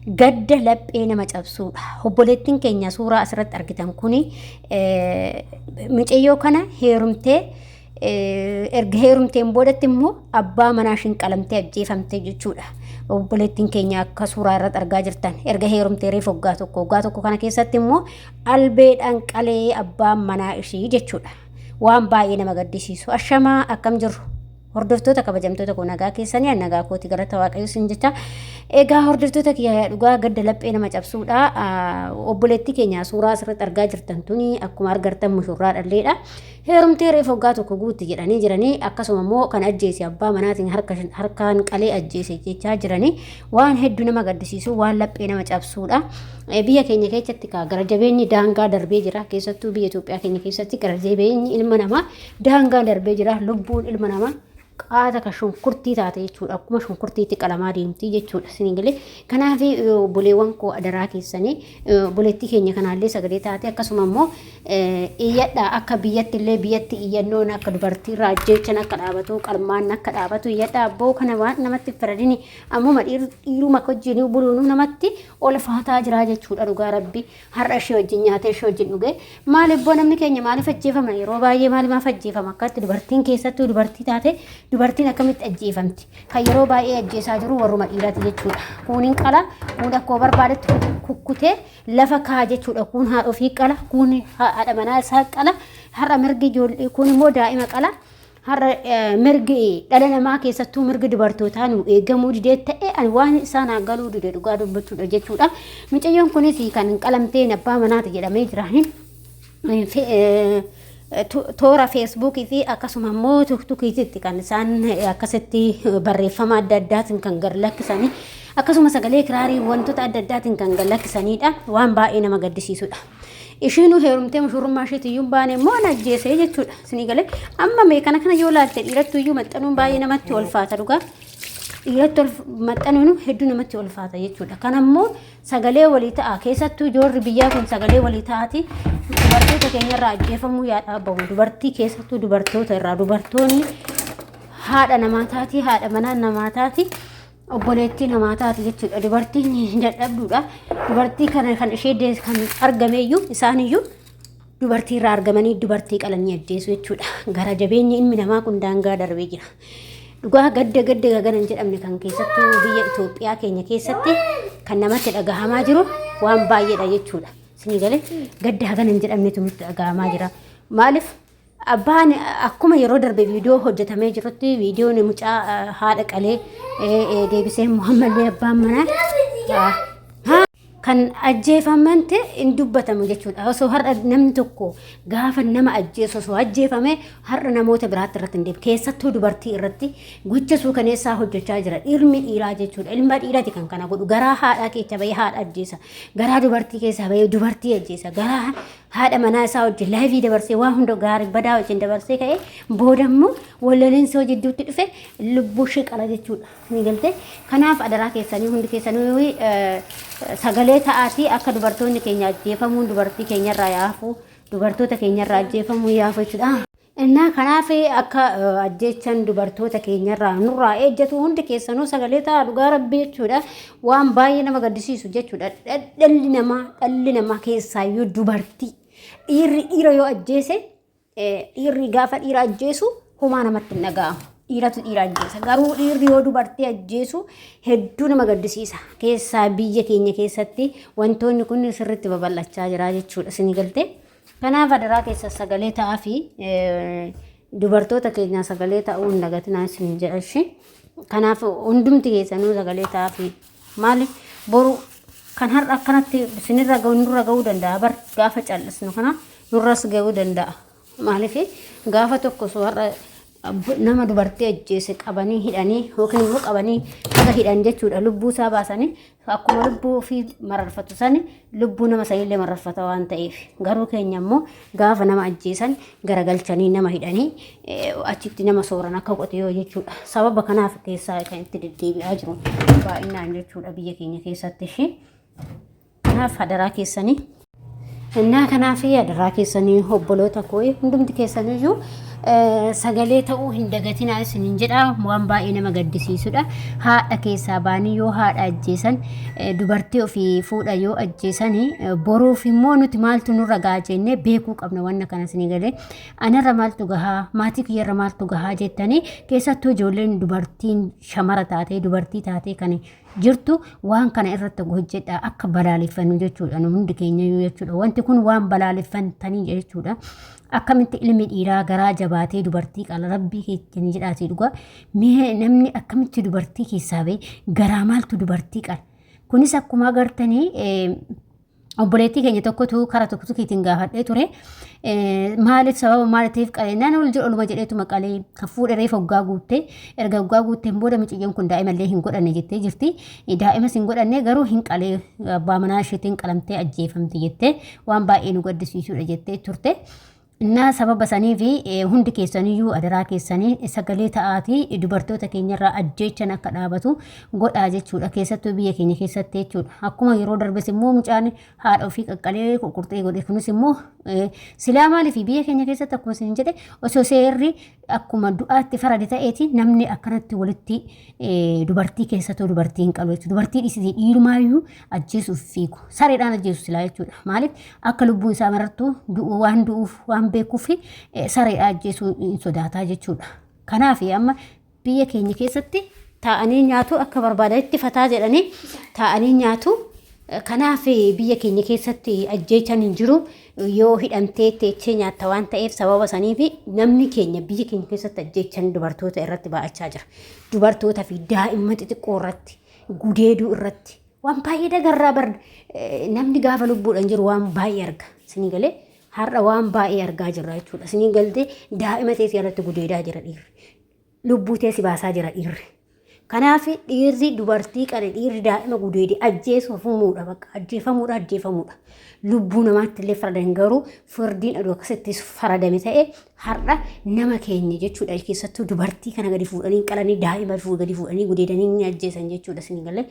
Gadda laphee nama cabsuudha. Obboleettiin keenya suuraa asirratti argitan kuni mucayyoo kana heerumtee erga heerumteen boodatti immoo abbaa manaa ishiin qalamtee ajjeefamte jechuudha. Obboleettiin keenya akka suuraa irratti argaa jirtan erga heerumtee reefu waggaa tokko kana keessatti immoo albeedhaan qalee abbaan manaa ishii jechuudha. Waan baay'ee nama gaddisiisu. Ashamaa, akkam jirru? Hordoftoota kabajamtoota koo, nagaa keessanii? An nagaa kooti, galata Waaqayyo sin jecha. Egaa hordoftoota kiyya, dhugaa gadda laphee nama cabsuudha. Obboleettii keenya suuraa asirratti argaa jirtan tuni akkuma argartan mushurraa dhalleedha. Heerumtee reefu waggaa tokko guutti jedhanii jiranii. Akkasuma immoo kan ajjeese abbaa manaatiin harkaan qalee ajjeese jechaa jiranii. Waan hedduu nama gaddisiisu, waan laphee nama cabsuudha. Biyya keenya keessatti gara jabeenyi daangaa darbee jira. Keessattuu biyya Itoophiyaa keenya keessatti gara jabeenyi ilma namaa daangaa darbee jira. Lubbuun ilma namaa qaata ka shunkurtii taate jechuudha. Akkuma shunkurtiitti qalamaa deemti jechuudha. Isin galee? Kanaaf obboleewwan koo, adaraa keessanii obboleettii keenya kanaallee sagalee taate, akkasuma immoo iyyadha. Akka biyyatti illee biyyatti iyyannoon akka dubartii irraa ajjeechan akka dhaabatu, qalmaan akka dhaabatu iyyadha. Abboo, kana waan namatti faradini ammuma dhiiruma akka wajjin buluun namatti ulfaataa jira jechuudha. Dhugaa Rabbi, har'a ishee wajjin nyaatee, ishee wajjin dhugee, maaliif boo namni keenya maaliif ajjeefama? Yeroo baay'ee maaliif ajjeefama? Akkatti dubartiin, keessattuu dubartii taate, dubartiin akkamitti ajjeefamti? Kan yeroo baay'ee ajjeesaa jiru warruma dhiiraati jechuudha. Kuuniin qala, kuun akkuma barbaadetti kukkutee lafa kaa jechuudha. Kuun haadha ofii qala, kuun haadha manaa isaa qala. Har'a mirgi ijoollee, kuun immoo daa'ima qala. Har'a mirgi dhala namaa, keessattuu mirgi dubartootaa nu eegamuu didee ta'e, ani waan isaan galuu dide dhugaa dubbachuudha jechuudha. Mucayyoon kunis kan qalamteen abbaa manaati jedhamee jira. Toora Feesbuukii fi akkasuma immoo Tiktokiitti kan isaan akkasitti barreeffama adda addaatiin kan gad lakkisanii, akkasuma sagalee kiraarii wantoota adda addaatiin kan gad lakkisanidha. Waan baay'ee nama gaddisiisudha. Ishiinuu heerumtee mushurrummaa isheetti iyyuu hin baane immoo na ajjeesee jechuudha. Isinii galee? Amma mee kana yoo laalte, dhiirattu iyyuu maxxanuun baay'ee namatti ulfaata dhugaa. Dhiiratti ol maxxanuun hedduu namatti ulfaata jechuudha. Kana immoo sagalee walii ta'a. Keessattuu ijoolli biyyaa kun sagalee walii ta'aati. Dubartoota keenyarraa ajjeefamuu yaa dhaabbamu. Dubartii, keessattuu dubartoota irraa, dubartoonni haadha namaa taati, haadha manaa namaa taati, obboleettii namaa taati jechuudha. Dubartiin dadhabduudha. Dubartii kana kan ishee kan argameeyyuu isaaniyyuu dubartii irraa argamanii dubartii qalanii ajjeesu jechuudha. Gara jabeenyi ilmi namaa kun daangaa darbee jira. Dhugaa gadda gagana hin jedhamne kan keessattuu biyya Itoophiyaa keenya keessatti kan namatti dhagahamaa jiru waan baay'eedha jechuudha. Isinii galee? Gadda hagana hin jedhamnetu nutti dhagahamaa jira. Maaliif abbaan akkuma yeroo darbe viidiyoo hojjetamee jirutti, viidiyoon mucaa haadha qalee deebisee Muhammadlee abbaan manaa kan ajjeefamante hin dubbatamu jechuudha. Osoo har'a namni tokko gaafa nama ajjeesu osoo ajjeefame, har'a namoota biraatti irratti hin deebi'u. Keessattuu dubartii irratti gocha suukaneessaa hojjechaa jira. Ilmi dhiiraa jechuudha. Ilma dhiiraati kan kana godhu. Garaa haadhaa keessa bahee haadha ajjeesa. Garaa dubartii keessaa bahee dubartii ajjeesa. Garaa haadha manaa isaa wajjin live dabarsee, waan hunda gaarii badaa wajjin dabarsee ka'ee, booda immoo walloliinsi hojii jidduutti dhufe lubbuu ishee qala jechuudha. Ni galte? Kanaaf adaraa keessanii, hundi keessanii sagalee ta'aatii akka dubartoonni keenya ajjeefamuun dubartii keenyarraa yaafu, dubartoota keenyarraa ajjeefamuu yaafu jechuudha. Innaa kanaaf akka ajjeechan dubartoota keenyarraa nurraa eejjatu hundi keessanuu sagalee ta'a, dhugaa Rabbii jechuudha. Waan baay'ee nama gaddisiisu jechuudha. Dhalli namaa keessaayyuu dubartii, dhiirri dhiira yoo ajjeese, dhiirri gaafa dhiira ajjeesu homaa namatti hin dhaga'amu. Dhiiratu dhiira ajjeesa. Garuu dhiirri yoo dubartii ajjeesu hedduu nama gaddisiisa. Keessaa biyya keenya keessatti wantoonni kun sirriitti babal'achaa jira jechuudha. Isin galtee? Kanaaf adaraa keessa sagalee ta'aa fi dubartoota keenyaa sagalee ta'uu hin dagatinaa isin jedha ishee. Kanaaf hundumti keessanuu sagalee ta'aa fi maali, boru kan har'a akkanatti isinirra ga'u nurra ga'uu danda'a bar. Gaafa callisnu kana nurras ga'uu danda'a. Maaliif gaafa tokko osoo har'a nama dubartii ajjeese qabanii hidhanii, yookiin immoo qabanii haga hidhan jechuudha, lubbuu isaa baasanii, akkuma lubbuu ofii mararfatu sani lubbuu nama sanillee mararfata waan ta'eef. Garuu keenya immoo gaafa nama ajjeesan garagalchanii nama hidhanii achitti nama sooran akka qotiyoo jechuudha. Sababa kanaaf keessaa kan itti deddeebi'aa jiru baay'inaan jechuudha biyya keenya keessatti ishee. Kanaaf adaraa keessanii. Innaa kanaaf adaraa keessanii, obboloota koo, hundumti keessaniyyuu Sagalee ta'uu hin dagatinaa isiniin jedha. Waan baay'ee nama gaddisiisudha. Haadha keessaa baanii yoo haadha ajjeesan, dubartii ofii fuudha yoo ajjeesan, boruuf immoo nuti maaltu nurra gahaa jennee beekuu qabna. Wanna kana isinii galee, anarra maaltu gahaa, maatii kiyyarra maaltu gahaa jettanii, keessattuu ijoolleen dubartiin shamara taatee, dubartii taatee kan jirtu, waan kana irratti hojjedha, akka balaaleffannu jechuudha. Nu hundi keenyayyuu jechuudha. Wanti kun waan balaaleffantanii jechuudha. Akkamitti ilmi dhiiraa garaa jabaatee dubartii qala? Rabbii keettanii jedhaatii dhugaa. Mee namni akkamitti dubartii keessaa ba'e garaa maaltu dubartii qala? Kunis akkuma agartanii, obboleettii keenya tokkotu kara tokko tokkiitiin gaafadhee ture. Maaliif, sababa maaliitiif qalee? Naan ol jedhu, oluma jedheetuma qalee. Kan fuudhe reefa waggaa guutte. Erga waggaa guutteen booda mucayyoon kun daa'ima illee hin godhanne jettee jirti. Daa'imas hin godhanne, garuu hin qalee, abbaa manaa isheetiin qalamtee ajjeefamte jettee, waan baay'ee nu gaddisiisudha jettee turte. Innaa sababa sanii fi hundi keessaniyyuu adaraa keessanii sagalee ta'aatii dubartoota keenyarraa ajjeechan akka dhaabatu godhaa jechuudha. Keessattuu biyya keenya keessatti jechuudha. Akkuma yeroo darbes immoo mucaan haadha ofii qaqqalee qurqurxee godhe kunis immoo silaa maaliif biyya keenya keessatti, akkuma isin jedhe, osoo seerri akkuma du'aatti farade ta'eeti namni akkanatti walitti dubartii, keessattuu dubartii hin qabu jechuudha. Dubartii dhiisiti, dhiirumaayyuu ajjeesuuf fiigu. Sareedhaan ajjeesu silaa jechuudha. Maaliif, akka lubbuun isaa marartu du'u waan du'uuf waan beekuuf sareedhaan ajjeesuu hin sodaataa jechuudha. Kanaaf amma biyya keenya keessatti taa'anii nyaatu, akka barbaadanitti fataa jedhanii taa'anii nyaatu. Kanaaf biyya keenya keessatti ajjeechaan hin jiru. Yoo hidhamtee teechee nyaatta waan ta'eef, sababa saniif namni keenya biyya keenya keessatti ajjeechaan dubartoota irratti baay'achaa jira. Dubartoota fi daa'imman xixiqqoo irratti, gudeeduu irratti waan baay'ee dagarraa bar. Namni gaafa lubbuudhaan jiru waan baay'ee arga. Isinii galee, har'a waan baay'ee argaa jirra jechuudha. Isinii galtee, daa'ima teessee irratti gudeedaa jira dhiirri. Lubbuu teessi baasaa jira dhiirri. Kanaaf dhiirri dubartii qale, dhiirri daa'ima gudeede ajjeefamuudha, bakka ajjeefamuudha, ajjeefamuudha. Lubbuu namaatti illee faradan, garuu firdiin aduu akkasitti faradame ta'e har'a nama keenya jechuudha. Keessattuu dubartii kana gadi fuudhanii qalanii, daa'ima gadi fuudhanii gudeedanii ni ajjeesan jechuudha. Isin galee,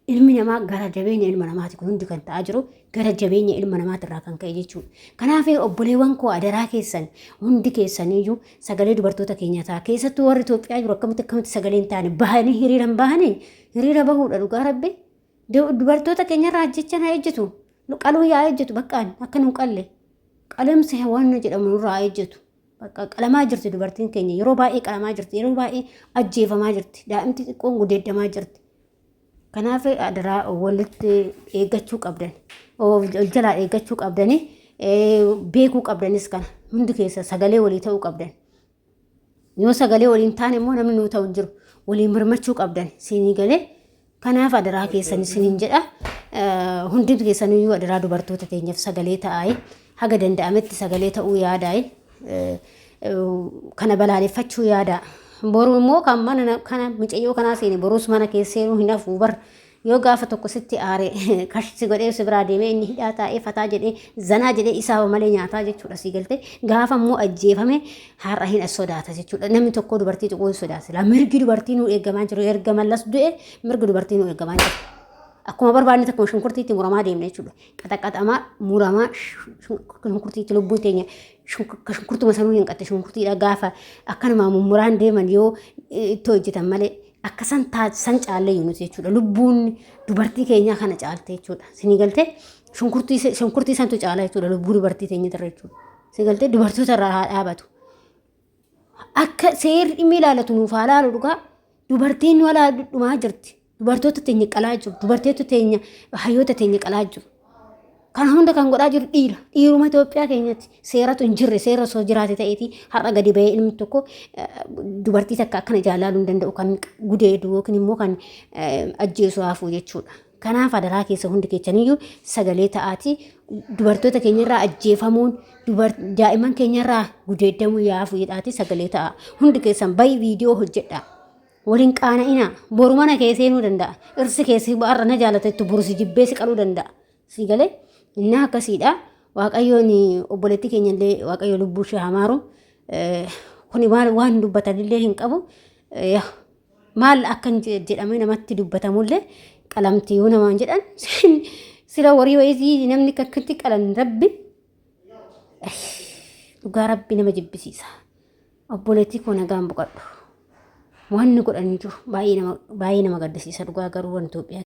ilmi namaa gara jabeenya ilma namaati, kun hundi kan ta'aa jiru gara jabeenya ilma namaatirraa kan ka'e jechuudha. Kanaaf obboleewwan koo, adaraa keessan, hundi keessaniyyuu sagalee dubartoota keenyaa ta'a. Keessattuu warri Itoophiyaa jiru akkamitti akkamitti sagalee hin taane? Bahanii hiriira hin bahanii, hiriira bahuudha dhugaa rabbi. Dubartoota keenyarraa ajjechaan haa ejjetu. Qaluu yaa ejjetu, baqqaan akka nu qalle. Qalamsa waan jedhamu nurraa haa ejjetu. Bakka qalamaa jirti dubartiin keenya, yeroo baay'ee qalamaa jirti, yeroo baay'ee ajjeefamaa jirti, daa'imti xiqqoon gudeeddamaa jirti. Kanaaf adaraa walitti eeggachuu qabdan, ol jalaa eeggachuu qabdanii, beekuu qabdanis kana hundi keessa sagalee walii ta'uu qabdan. Yoo sagalee waliin taane immoo namni nuu ta'u hin jiru. Waliin birmachuu qabdan siinii galee. Kanaaf adaraa keessan isiniin jedha. Hundi keessaniyyuu adaraa dubartoota teenyaaf sagalee ta'aa, haga danda'ametti sagalee ta'uu yaadaa, kana balaaleffachuu yaadaa. Boru immoo kan mana kana mucayyoo kanaa seene borus mana keessa seenuu hin hafu bar. Yoo gaafa tokko sitti aare, kashi godhee si biraa deemee, inni hidhaa taa'ee fataa jedhee zanaa jedhee isaa malee nyaataa jechuudha. Si galte, gaafa immoo ajjeefame har'a hin sodaata jechuudha. Namni tokko dubartii tuquu hin sodaata. Mirgi dubartii nuu eegamaa jiru, erga Mallas du'e mirgi dubartii nuu eegamaa jiru. Akkuma barbaadne akkuma shunkurtiitti muramaa deemna jechuudha. Qaxaqaxamaa muramaa shunkurtiitti, lubbuun teenya shunkurtuma sanuu hin qatte, shunkurtiidha gaafa akkanumaa mummuraan deeman yoo itti hojjetan malee akka san san caallee nuti jechuudha. Lubbuun dubartii keenyaa kana caalte jechuudha. Sinii galtee, shunkurtii santu caala jechuudha lubbuu dubartii teenya irra jechuudha. Sinii galtee, dubartoota irraa haa dhaabatu. Akka seerri dhimmi ilaalatu nuuf haa laalu dhugaa. Dubartiin walaa dhumaa jirti. Dubartoota teenya qalaa jiru. Dubartoota teenya, hayyoota teenya qalaa jiru. Kana hunda kan godhaa jiru dhiira. Dhiiruma Itoophiyaa keenyatti seeratu hin jirre. Seera osoo jiraate ta'eeti har'a gadi bahee ilmi tokko dubartii takka akkana jaalaaluu hin danda'u, kan gudeedu yookiin immoo kan ajjeesu hafu jechuudha. Kanaaf adaraa keessa hundi keessaniyyuu sagalee ta'aati, dubartoota keenyarraa ajjeefamuun, daa'imman keenyarraa gudeeddamuu yaafu jedhaati sagalee ta'a. Hundi keessan bayi viidiyoo hojjedhaa. Waliin qaana'inaa. Boru mana kee seenuu danda'a. Irsi keessi har'a na jaalatettu boru si jibbee si qaluu danda'a. Si galee, innaa akkasiidha. Waaqayyoon obboleettii keenya illee Waaqayyo lubbuu ishee hamaaru. Kuni maal waan dubbatanillee hin qabu. Maal akka jedhamee namatti dubbatamullee, qalamti yoo namaan jedhan sila warii wayitii namni akkatti qalan, rabbi dhugaa rabbi nama jibbisiisa. Obboleettii koo, nagaan boqadhu. Wanni godhan jiru baay'ee nama gaddisiisa dhugaa, garuu waan Itoophiyaa.